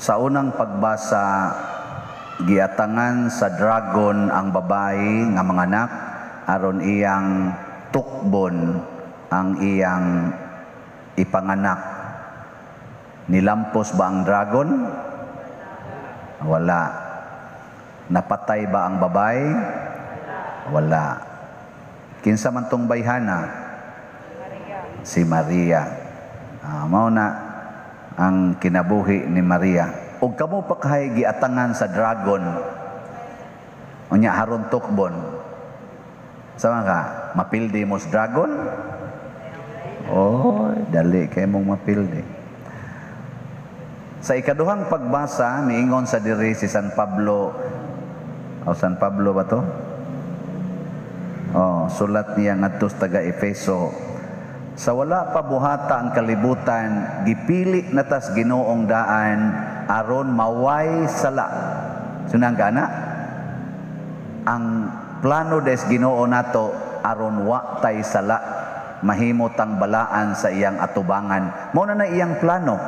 Sa unang pagbasa, giatangan sa dragon ang babae nga manganak aron iyang tukbon ang iyang ipanganak. Nilampos ba ang dragon? Wala. Napatay ba ang babae? Wala. Kinsa man tong bayhana? Si Maria. Mao na ang kinabuhi ni Maria. Ug kamo pa kay giatangan sa dragon. Unya haron tukbon. Sama ka, mapildi mo sa dragon? Oh, dali kay mong mapildi. Sa ikaduhang pagbasa, miingon sa diri si San Pablo. O San Pablo ba to? Oh, sulat niya ngadto sa taga Efeso. Sa wala pa buhata ang kalibutan, gipili na tas Ginoong daan aron maway sala. Sunang gana? Ang plano des Ginoo nato aron wa tay sala, mahimo tang balaan sa iyang atubangan. Mao na na iyang plano.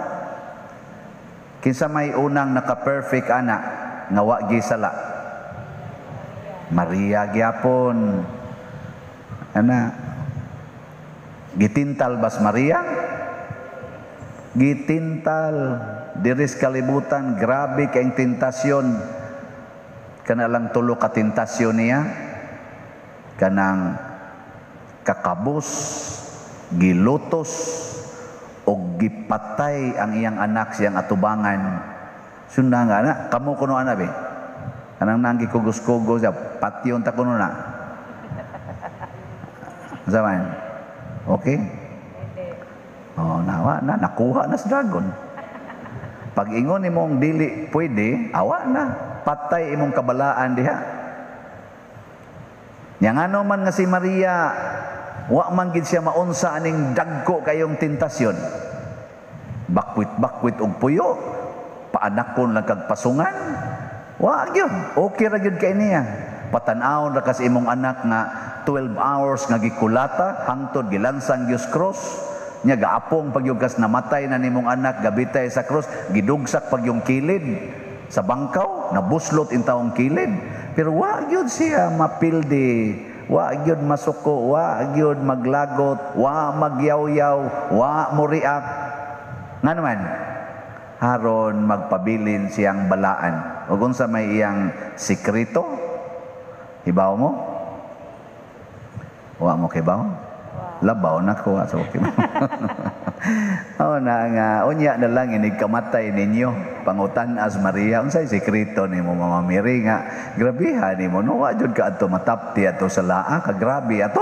Kinsa may unang naka-perfect ana nga wa sala? Maria gyapon. Ana, gitintal bas Maria? Gitintal diris kalibutan, grabe kayong tentasyon. Kana lang tulo ka tentasyon niya, kanang kakabos, gilutos og gipatay ang iyang anak siyang atubangan. Sunda nga na kamo kuno ana be, kanang nanggi kugos-kugos ya patyon ta kuno na. Zaman. Okay? Oh, nawa na, nakuha na sa dragon. Pag ingon nimong dili pwede, awa na. Patay imong kabalaan diha. Nya ngano man nga si Maria, wa man gid siya maunsa aning dagko kayong tentasyon. Bakwit-bakwit og puyo, paanakon lang kag pasungan. Wa gyud, okay ra gyud kay niya. Patan-awon ra kas imong anak nga 12 hours nga gikulata hangtod gilansang gyud cross. Nya gaapong pag yung kas namatay na nimong anak gabitay sa cross, gidugsak pag yung kilid sa bangkaw, nabuslot in taong kilid. Pero wa gyud siya mapildi, wa gyud masuko, wa gyud maglagot, wa magyawyaw, wa moriak. Nga naman, haron magpabilin siyang balaan. O kung sa may iyang sikreto, hibaw mo? Wa mo kibaw? Labaw na ko sa kibaw. Oh na nga unya na lang inig kamatay ninyo pangutan as Maria, unsay sikreto nimo, Mama Mary, nga grabeha nimo, no? Wa jud ka adto matapti ato sa laa ka, grabe ato.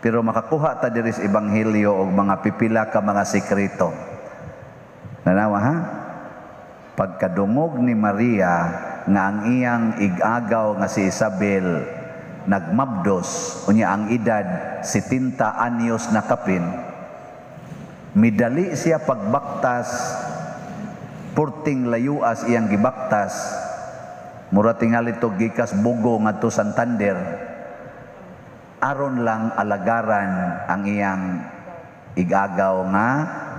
Pero makakuha ta diri sa ebanghelyo og mga pipila ka mga sikreto. Nanawa ha, pagkadungog ni Maria nga ang iyang igagaw nga si Isabel nagmabdos, unya ang edad 70 anyos na kapin, midali siya pagbaktas. Purting layuas iyang gibaktas, mura tingali to gikas Bugo ngadto Santander, aron lang alagaran ang iyang igagaw nga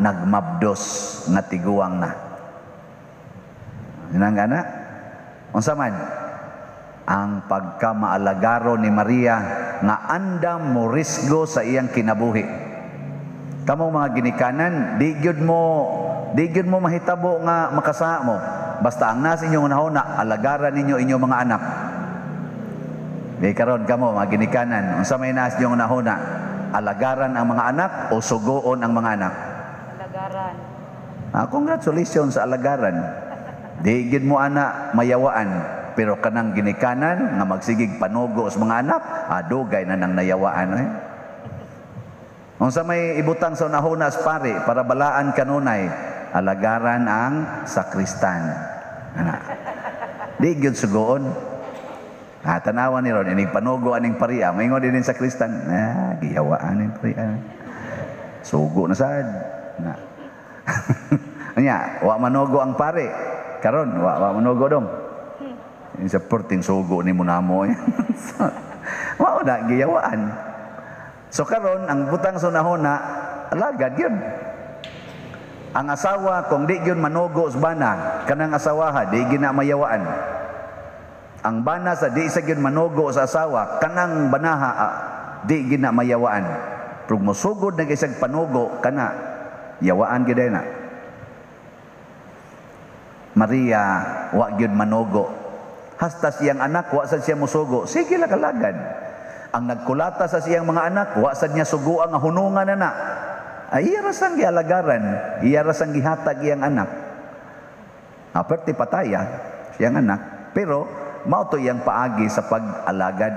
nagmabdos nga tiguang na. Yun ang gana. Unsa man ang pagkamaalagaro ni Maria nga andam mo risgo sa iyang kinabuhi. Kamo mga ginikanan, di gyud mo mahitabo nga makasa mo. Basta ang nasa inyong nahuna, alagaran ninyo inyong mga anak. Di karon kamo mga ginikanan, unsa may naas inyong nahuna? Alagaran ang mga anak o sugoon ang mga anak? Alagaran. Ah, congratulations sa alagaran. Di gyud mo ana mayawaan, pero kanang ginikanan nga magsigig panugo sa mga anak, dugay na nang nayawaan eh. Unsa may ibutang sa unahuna sa pare para balaan kanunay, alagaran ang sakristan. Ana. Di gyud sugoon. Ah, tanawan ni ron inig panugo aning paria, maingon din sa sakristan. Ah, giyawaan ning paria. Sugo na sad. Na. Anya, wa manugo ang pare. Karon, wa manugo dong. Sa perting sugo ni mo namo. Wa na giyawaan. So karon ang butang sa unahuna, alagad yun. Ang asawa kung di gyud manugo sa bana, kanang asawaha di gyud na mayawaan. Ang bana sa di sa gyud manugo sa asawa, kanang banaha di gyud na mayawaan. Pero mosugod na isang panugo kana, yawaan gyud na. Maria wa gyud manugo. Hasta siyang anak wa sad siya mosugo, sige lang kalagad. Ang nagkulata sa siyang mga anak, wa sad niya suguan nga hunungan na na. Ay, iya ra sang gialagaran, iya ra sang gihatag iyang anak. Aperte pataya siyang anak, pero mao to iyang paagi sa pag-alagad.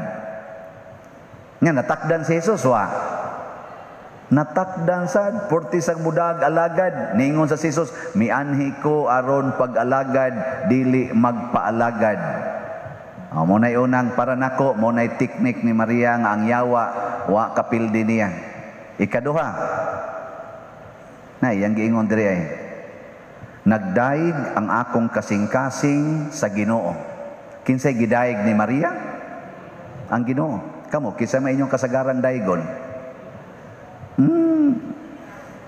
Nga natakdan si Jesus wa. Natakdan sad porti sang mudag alagad. Ningon sa Jesus, mianhi ko aron pag-alagad, dili magpaalagad. Oh, mo na'y unang para nako, mo na'y teknik ni Maria nga ang yawa wa kapildi niya. Ikaduha, na iyang giingon diri ay, nagdayeg ang akong kasing-kasing sa Ginoo. Kinsay gidayeg ni Maria? Ang Ginoo. Kamo, kinsa may inyong kasagaran daygon?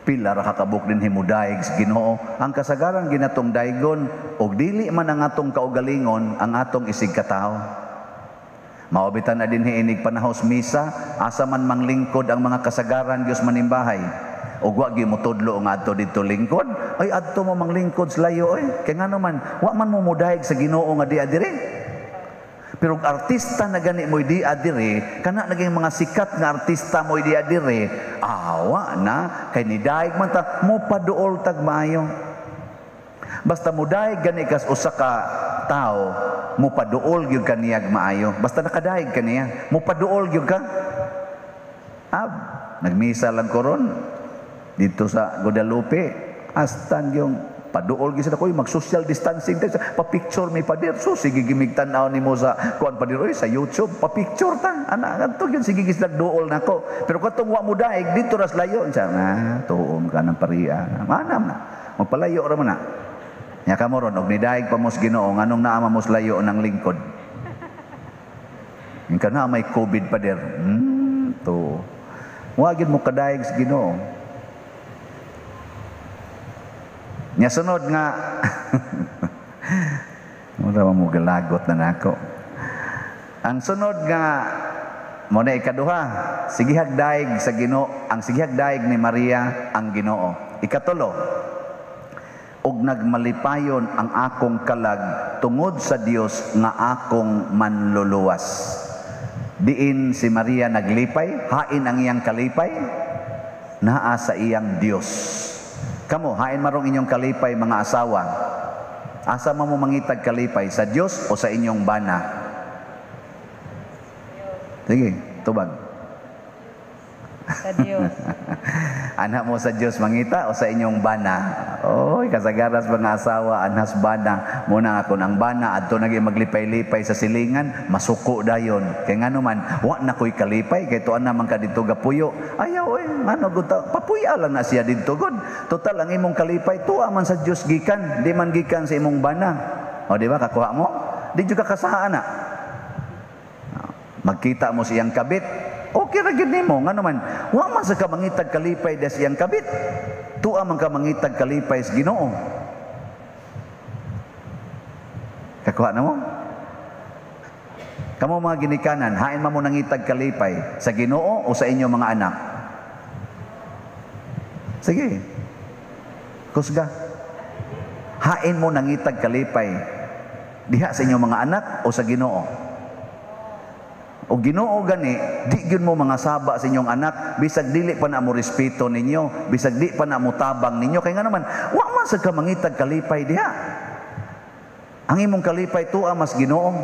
Pila ra kakabuk din himudayeg sa Ginoo. Ang kasagaran ginatong daygon og dili man ang atong kaugalingon ang atong isig katawo. Mao bitan na dinhi inig panahos misa, asa man manglingkod ang mga kasagaran Dios manimbahay. Og wa gyud motudlo nga adto didto lingkod, ay adto mo manglingkod sa layo oy. Kay ngano man, wa man mo modayeg sa Ginoo nga di diri. Pero og artista na gani mo'y di diri, kana naging mga sikat nga artista mo'y di diri, awa na kay nidayeg man ta mo paduol tag maayo. Basta modayeg gani kas usa ka tawo, mo paduol gyud kaniyag maayo. Basta nakadayeg kaniya, mo paduol gyud ka. Ab, nagmisa lang ko ron dito sa Guadalupe, astan yung paduol gyud sila ko, mag-social distancing tayo, pa-picture mi pader. So sige gimig tan-aw nimo sa kuan pader oy sa YouTube, pa-picture ta. Ana adto gyud sige gislag duol nako. Pero katong wa mo daig dito ras layo, unsa na tuom ka ng pariya. Manam na. Magpalayo ra man na. Nya kamo ron og nidaig pa mos Ginoo, nganong naa man mos layo ng lingkod. Yung kana may COVID pader. To. Wa gyud mo kadaig sa Ginoo. Nya sunod nga mura mo galagot na nako. Ang sunod nga mo na ikaduha, sigihag daig sa Ginoo, ang sigihag daig ni Maria ang Ginoo. Ikatulo, og nagmalipayon ang akong kalag tungod sa Dios nga akong manluluwas. Diin si Maria naglipay, hain ang iyang kalipay, naa sa iyang Dios. Kamo, hain marong inyong kalipay mga asawa. Asa man mo mangitag kalipay, sa Dios o sa inyong bana? Sige, tubag. Sa Dios. Anak mo sa Dios mangita o sa inyong bana? Oy, kasagaras mga asawa, anhas bana. Muna ako ng bana, adto nagi maglipay-lipay sa silingan, masuko dayon. Kay ngano man, wa na ko'y kalipay, kay tuan naman ka dito gapuyo. Ayaw, oy, ngano gud ta, papuya lang na siya didto gud. Total ang imong kalipay, tuwa man sa Dios gikan, di man gikan sa imong bana. O di ba, kakuha mo? Di jud ka kasahaan na. Magkita mo siyang kabit, okay ra gyud nimo, ngano man, wa man sa ka mangitag kalipay des iyang kabit. Tuwa man ka mangitag kalipay sa Ginoo. Kakuha na mo? Kamo mga ginikanan, hain man mo nangitag kalipay sa Ginoo o sa inyong mga anak? Sige. Kusga. Hain mo nangitag kalipay diha sa inyong mga anak o sa Ginoo? O Ginoo gani, di gyud mo mga saba sa inyong anak, bisag dili pa na mo respeto ninyo, bisag di pa na mo tabang ninyo, kay nga naman, wa man sa ka mangitag kalipay diha. Ang imong kalipay tuwa mas Ginoo.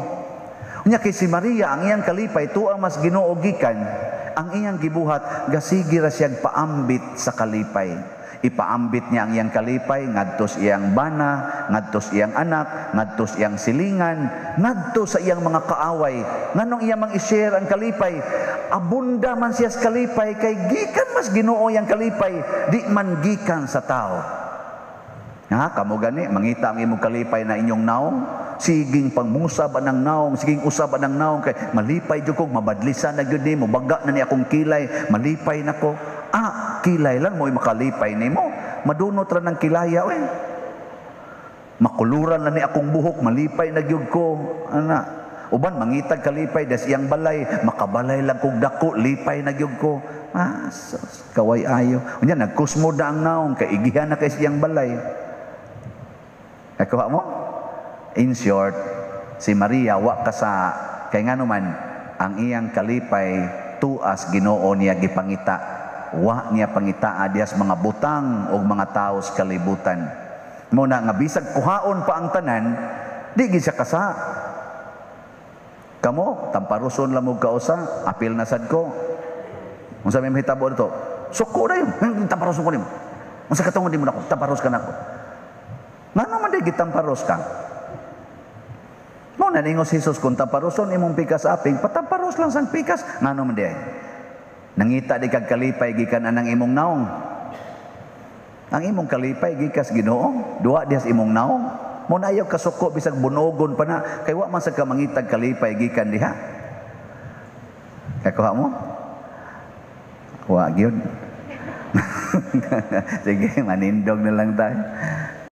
Unya kay si Maria, ang iyang kalipay tuwa mas Ginoo gikan, ang iyang gibuhat gasigi ra siyang paambit sa kalipay. Ipaambit niya ang iyang kalipay ngadto sa iyang bana, ngadto sa iyang anak, ngadto sa iyang silingan, ngadto sa iyang mga kaaway. Nganong iya mang i-share ang kalipay? Abunda man siya sa kalipay kay gikan mas Ginoo iyang kalipay, di man gikan sa tao. Ha, kamo gani mangita ang imong kalipay na inyong naong, siging pangmusab ang naong, siging usab ang naong kay malipay jud kog, mabadlisan na gyud nimo, baga na ni akong kilay, malipay nako. Ah, kilay lang mo'y makalipay nimo. Madunot ra ng kilaya oy. Makuluran lang ni akong buhok, malipay na gyud ko. Ana. Uban mangitag kalipay das iyang balay, makabalay lang kog dako, lipay na gyud ko. Ah, sus, kaway ayo. Unya nagkusmo na ang naong kay igihan na kay siyang balay. Nakuha mo? In short, si Maria wa kasa kay ngano man ang iyang kalipay tuas Ginoo niya gipangita. Wa niya pangitaa diyas mga butang og mga tawo sa kalibutan. Mo na nga bisag kuhaon pa ang tanan, di gid siya kasa. Kamo, tamparuson lang mo kausa, apil na sad ko. Unsa may mahitabo dito? Suko na yun. Tamparuson ko nimo. Unsa katungod nimo nako? Tamparos ka nako. Ngano man di gitamparos ka? Mo na ningon si Jesus, kung tamparoson imong pikas aping, patamparos lang sang pikas. Ngano man di ay? Nangita di kag kalipay gikan anang imong naong. Ang imong kalipay gikas Ginoo, duwa dihas imong naong. Mo na ayaw kasuko bisag bunogon pa na kay wa man sa ka mangitag kalipay gikan diha. Kakuha mo? Wa gyud. Sige, manindog na lang tayo.